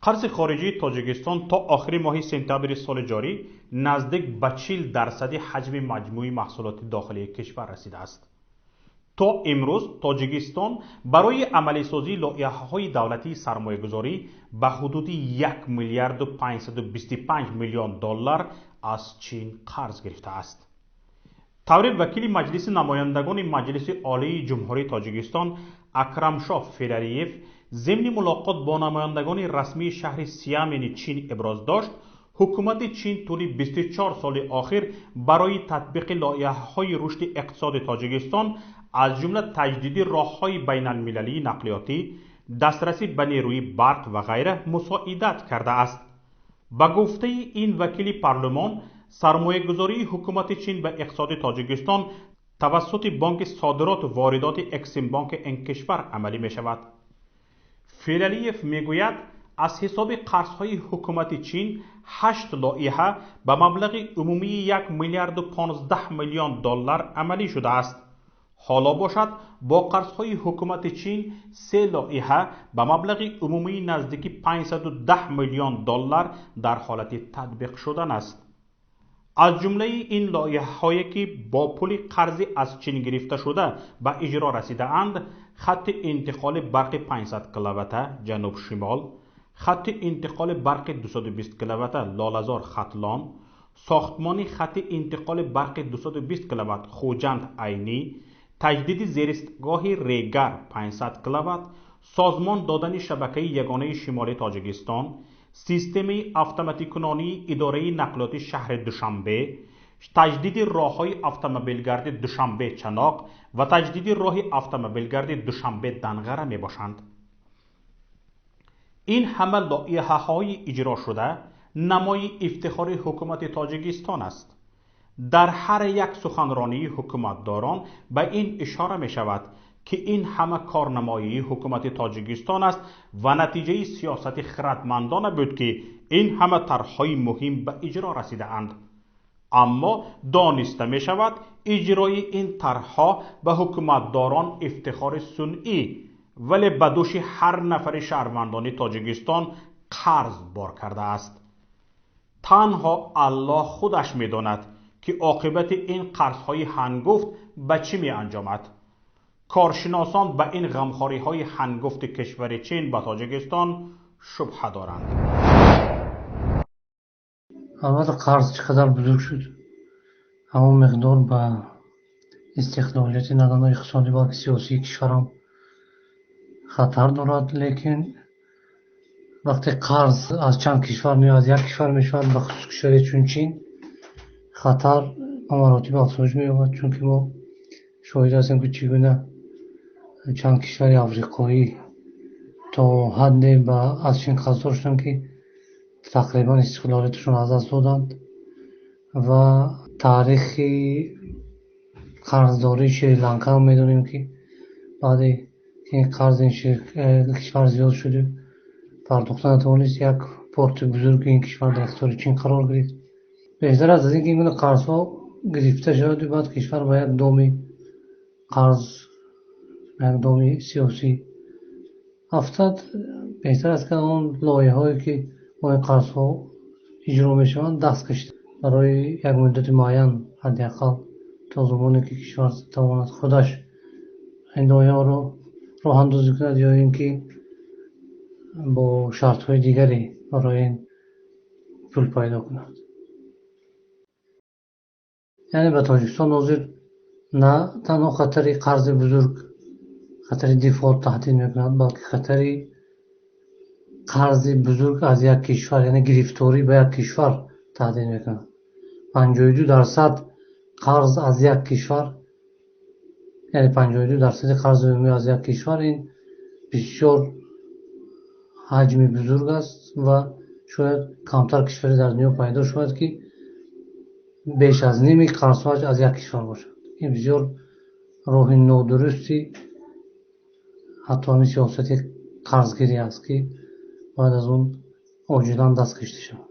Қарзи хориҷии Тоҷикистон то охири моҳи сентябри соли ҷорӣ наздик ба 40% ҳаҷми маҷмӯи маҳсулоти дохилии кишвар расидааст. То имрӯз Тоҷикистон барои амалисозии лоиҳаҳои давлатии сармоягузорӣ ба ҳудуди 1 миллиарду 525 миллион доллар аз Чин қарз гирифтааст. Таври вакили Маҷлиси намояндагони Маҷлиси Олии Ҷумҳурии Тоҷикистон Акрамшоҳ Фиралиев зимни мулоқот бо намояндагони расмии шаҳри Сиамени Чин иброз дошт, ҳукумати Чин тӯли 24 соли охир барои татбиқи лоиҳаҳои рушди иқтисоди Тоҷикистон, аз ҷумла таҷдиди роҳҳои байналмилалии нақлиётӣ, дастрасӣ ба нерӯи барқ ва ғайра мусоидат кардааст. Ба гуфтаи ин вакили парлумон, сармоягузории ҳукумати Чин ба иқтисоди Тоҷикистон тавассути Бонки содироту воридоти Эксимбонки ин кишвар амалӣ мешавад. Фиралиев мегӯяд, аз ҳисоби қарзҳои ҳукумати Чин 8 лоиҳа ба маблағи умумии 1 миллиарду 15 миллион доллар амалӣ шудааст. Ҳоло бошад, бо қарзҳои ҳукумати Чин 3 лоиҳа ба маблағи умумии наздики 510 миллион доллар дар ҳолати татбиқ шудан аст. Аз ҷумлаи ин лоиҳаҳое ки бо пули қарзи аз Чин гирифташуда ба иҷро расидаанд, хатти интиқоли барқи 500 киловатта ҷануб-шимол, хатти интиқоли барқи 220 киловатта Лолазор Хатлон, сохтмони хатти интиқоли барқи 220 киловатт Хуҷанд Айнӣ, таҷдиди зеристгоҳи Регар 500 киловатт, созмон додани шабакаи ягонаи шимоли Тоҷикистон, системаи автоматикунонии идораи нақлиёти шаҳри Душанбе, таҷдиди роҳҳои автомобилгарди Душанбе-Чаноқ ва таҷдиди роҳи автомобилгарди Душанбе-Данғара мебошанд. Ин ҳама лоиҳаҳои иҷрошуда намои ифтихори ҳукумати Тоҷикистон аст. Дар ҳар як суханронии ҳукуматдорон ба ин ишора мешавад, ки ин ҳама корнамоии ҳукумати Тоҷикистон аст ва натиҷаи сиёсати хиратмандона буд, ки ин ҳама тарҳҳои муҳим ба иҷро расидаанд. Аммо дониста мешавад, иҷрои ин тарҳҳо ба ҳукуматдорон ифтихори сунъӣ, вале ба дӯши ҳар нафари шаҳрвандони Тоҷикистон қарз бор кардааст. Танҳо Аллоҳ худаш медонад, ки оқибати ин қарзҳои ҳангуфт ба чӣ меанҷомад. Коршиносон ба ин ғамхориҳои ҳангуфти кишвари Чин ба Тоҷикистон шубҳа доранд. Албатта, қарз чӣ қадар бузург шуд, ҳамон миқдор ба истиқлолияти на танҳо иқтисодӣ, балки сиёсии кишварам хатар дорад. Лекин вақте қарз аз чанд кишвар не, аз як кишвар мешавад, бахусус кишваре чун Чин, хатар ба маротиб афзоиш меёбад, чунки мо шоҳид ҳастем, ки чӣ гуна чанд кишвари африқоӣ то ҳадде аз Чин қарздор шуданд, ки тақрибан истиқлолияташон аз даст доданд, ва таърихи қарздории Шри-Ланкаро медонем, ки баъде ин қарзи ин кишвар зиёд шуду пардохта натавонист, як порти бузурги ин кишвар дар ихтиёри Чин қарор гирифт. Беҳтар аст аз ин ки ин гуна қарзҳо гирифта шаваду баъд кишвар ба як доми қарз, як доми сиёсӣ афтад. Беҳтар аст, ки он лоиҳаҳое, ки бо ин қарзҳо иҷро мешаванд, даст кашид барои як муддати муайян, ҳадди ақал то замоне ки кишвар тавонад худаш ин лоиҳаҳоро роҳандозӣ кунад ё ин ки бо шартҳои дигаре барои ин пул пайдо кунад. Яъне ба Тоҷикистон ҳозир на танҳо хатари қарзи бузург, хатари дефолт таҳдид мекунад, балки хатари қарзи бузург аз як кишвар, яъне гирифторӣ ба як кишвар таҳдид мекунад. 52% қарз аз як кишвар, яъне 52% қарзи умумӣ аз як кишвар, ин бисёр ҳаҷми бузург аст ва шояд камтар кишваре дар дунё пайдо шавад, ки беш аз ними қарзҳояш аз як кишвар бошад. Ин бисёр роҳи нодурусти ҳатто ҳамин сиёсати қарзгирӣ аст, ки бояд аз он оҷилан даст кашида шавад.